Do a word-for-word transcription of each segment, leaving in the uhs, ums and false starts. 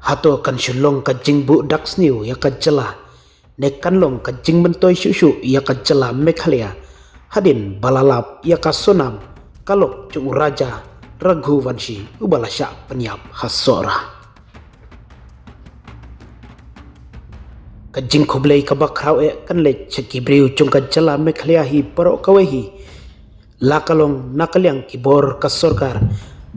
Hato kan shu long ka jingbuh dak sniew ïa ka jylla, ne kan long ka jingmyntoi shuh shuh ïa ka jylla Meghalaya hadien ba la lap ïa ka Sonam, ka lok jong u Raja Raghuvanshi uba la shah pynïap ha Sohra. Ka jingkhublei kaba khraw eh kan leit sha ki briew jong ka jylla Meghalaya hi baroh kawei hi, la ka long na ka liang ki bor ka sorkar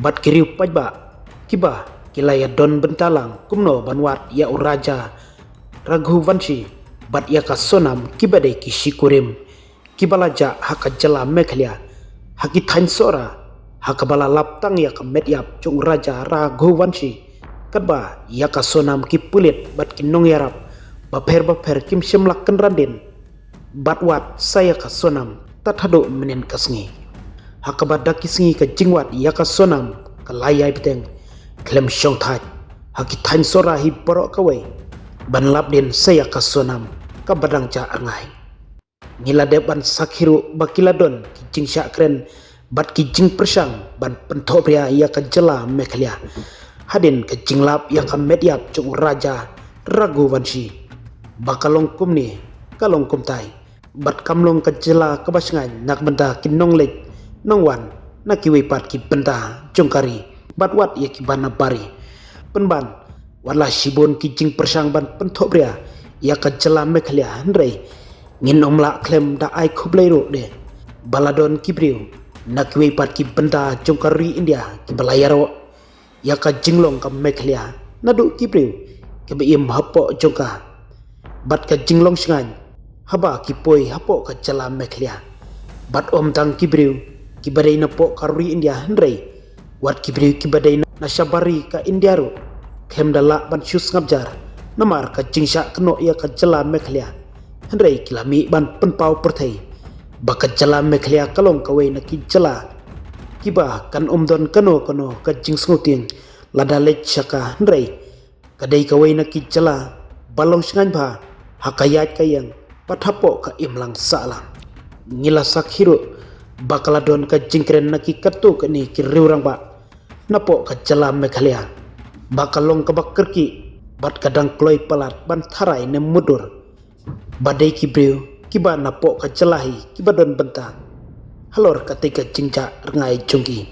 bad ki riew paidbah kiba ki la ïadon bynta lang kumno ban wad ïa u Raja Raghuvanshi bad ïa ka Sonam kiba dei ki shikurim kiba la jah ha ka jylla Meghalaya, ha ki thaiñ Sohra, ha kaba la lap tang ïa ka met ïap jong u Raja Raghuvanshi, katba ïa ka Sonam ki pulit bad ki nongïarap bapher bapher kim shym la kynran dien bad wad sa ïa ka Sonam tad haduh mynnin ka sngi. Ha kaba da ki sngi ka jingwad ïa ka Sonam ka la ïai bteng khlem shongthait ha ki thaiñ Sohra hi baroh kawei ban lap dien sa ïa ka Sonam kaba dang jah rngai. Ngi la dep ban sakhi ruh ba ki la don ki jingshah kren bad ki jingpyrshang ban pynthohbria ïa ka jylla Meghalaya hadien ka jinglap ïa ka met ïap jong u Raja Raghuvanshi. Ba ka long kumne, ka long kumtai, bad kam long ka jylla kaba shngaiñ na ka bynta ki nongleit nongwan na kiwei pat ki bynta jong ka ri bad wat ïa kiba na bari. Pynban, wat la shibun ki jingpyrshang ban pynthohbria ïa ka jylla Meghalaya, hynrei ngin ym lah khlem da ai khublei ruh de ba la don ki briew na kiwei pat ki bynta jong ka ri India kiba la ïaroh ïa ka jinglong ka Meghalaya, naduh ki briew kiba im hapoh jong ka bad ka jinglong shngaiñ haba ki poi hapoh ka jylla Meghalaya. Bad ym tang ki briew kiba dei napoh ka ri India, hynrei wat ki briew kiba dei na shabar ri ka India ruh khlem da lah ban shu sngap jar namar ka jingshah kynnoh ïa ka jylla Meghalaya, hynrei ki la mih ban pynpaw pyrthei ba ka jylla Meghalaya ka long kawei na ki jylla kiba kan ym don kano kano ka jingsngewtieng lada leit sha ka, hynrei ka dei kawei na ki jylla ba long shngaiñ bha ha ka ïaid ka ïeng bad hapoh ka imlang sahlang. Ngi la sakhi ruh ba ka la don ka jingkren na ki katto katne ki riew rangbah napoh ka jylla Meghalaya ba ka long kaba kyrkieh bad ka dang kloi palat ban tharai ne mutdur ba dei ki briew kiba napoh ka jylla hi kiba don bynta halor katei ka jingjah rngai jong ki,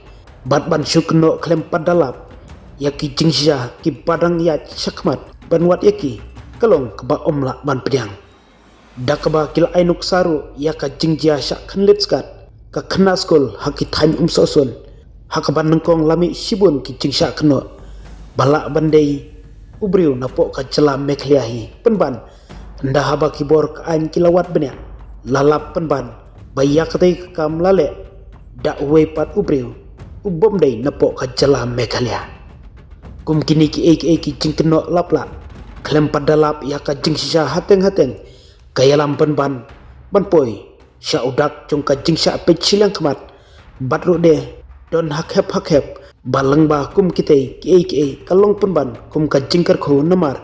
bad ban shu kynnoh khlem pat da lap ïa ki jingshisha kiba dang ïaid shakhmat ban wad ïa ki ka long kaba ym lah ban pdiang. Da kaba ki la ai nuksa ruh ïa ka jingjia shah khyndiat skat ka khynnah skul ha ki thaiñ Umsohsun, ha kaba nyngkong la mih shibun ki jingshah kynnoh ba lah ban dei u briew napoh ka jylla Meghalaya hi. Pynban, ynda haba ki bor ka aiñ ki la wad bniah, la lap pynban ba ïa katei ka kam la leh da uwei pat u briew u bym dei napoh ka jylla Meghalaya. Kum kine kiei kiei ki jingkynnoh lap lah, khlem pat da lap ïa ka jingshisha hateng hateng, ka ïalam pynban ban poi sha u dak jong ka jingshah peit shiliang khmat bad ruh de don ha khep ha khep ba lyngba kum kitei kiei kiei ka long pynban kum ka jingkyrkhu namar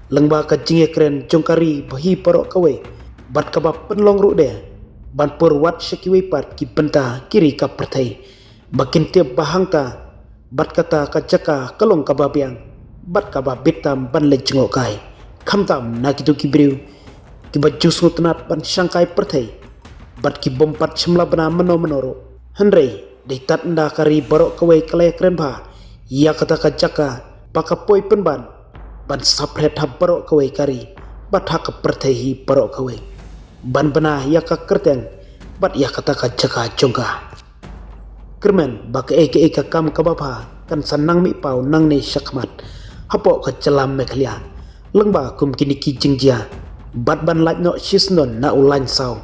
lyngba ka jingïakren jong ka ri ba hi baroh kawei bad kaba pynlong ruh de ban pur wat sha kiwei pat ki bynta ki ri ka pyrthei ba kin tip ba hangta bad kata ka jaka ka long kaba biang bad kaba bit tam ban leit jngoh kai, khamtam na kito ki briew kiba ju sngewtynnat ban shangkai pyrthei bad ki bym pat shym la bna mynno mynno ruh. Hynrei dei tad ynda ka ri baroh kawei ka la ïakren bha ïa kata ka jaka ba ka poi pynban ban saphriat ha baroh kawei ka ri bad ha ka pyrthei hi baroh kawei ban bna ïa ka kyrteng bad ïa kata ka jaka jong ka. Kyrmen ba kaei kaei ka kam kaba bha kan sa nang mih paw nangne shakhmat hapoh ka jylla Meghalaya lyngba kum kine ki jingjia bad ban lait noh shisyndon na u lain saw.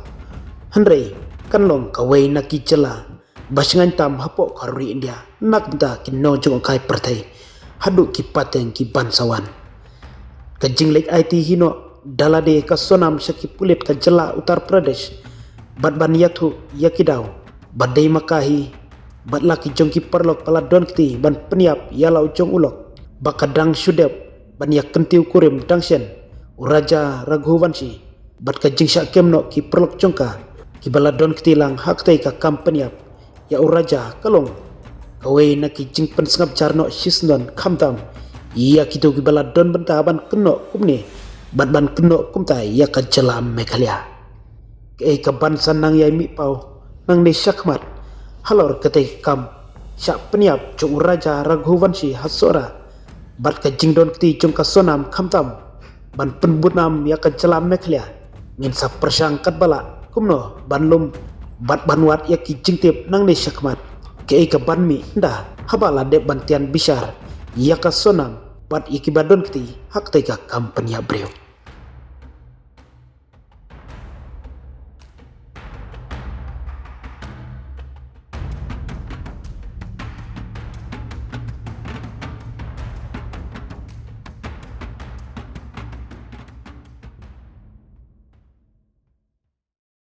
Hynrei kan long kawei na ki jylla ba shngaiñ tam hapoh ka ri India na ka bynta ki nongjngohkai pyrthei haduh ki pateng ki ban sa wan. Ka jingleit aiti hi noh da lade ka Sonam sha ki pulit ka jylla Uttar Pradesh bad ban ïathuh ïa ki daw ba dei ma ka hi bad la ki jong ki paralok ba la don kti ban pynïap ïa la u jong u lok ba ka dang shu dep ban ïa kyntiew kurim dang shen u Raja Raghuvanshi bad ka jingshah kem noh ki paralok jong ka kiba la don kti lang ha katei ka kam pynïap ïa u Raja ka long kawei na ki jingpynsngap jar noh shisyndon khamtam ïa kito kiba la don bynta ban kynnoh kumne bad ban kynnoh kumta ïa ka jylla Meghalaya. Kaei kaban sa nang ïai mih paw nangne shakhmat halor katei ka kam shah pynïap jong u Raja Raghuvanshi ha Sohra bad ka jingdon kti jong ka Sonam khamtam ban pynbun nam ïa ka jylla Meghalaya, ngin sa pyrshang katba lah kumno ban lum bad ban wad ïa ki jingtip nangne shakhmat kaei kaban mih ynda haba la dep ban tian bishar ïa ka Sonam bad ïa kiba don kti ha katei ka kam pynïap briew.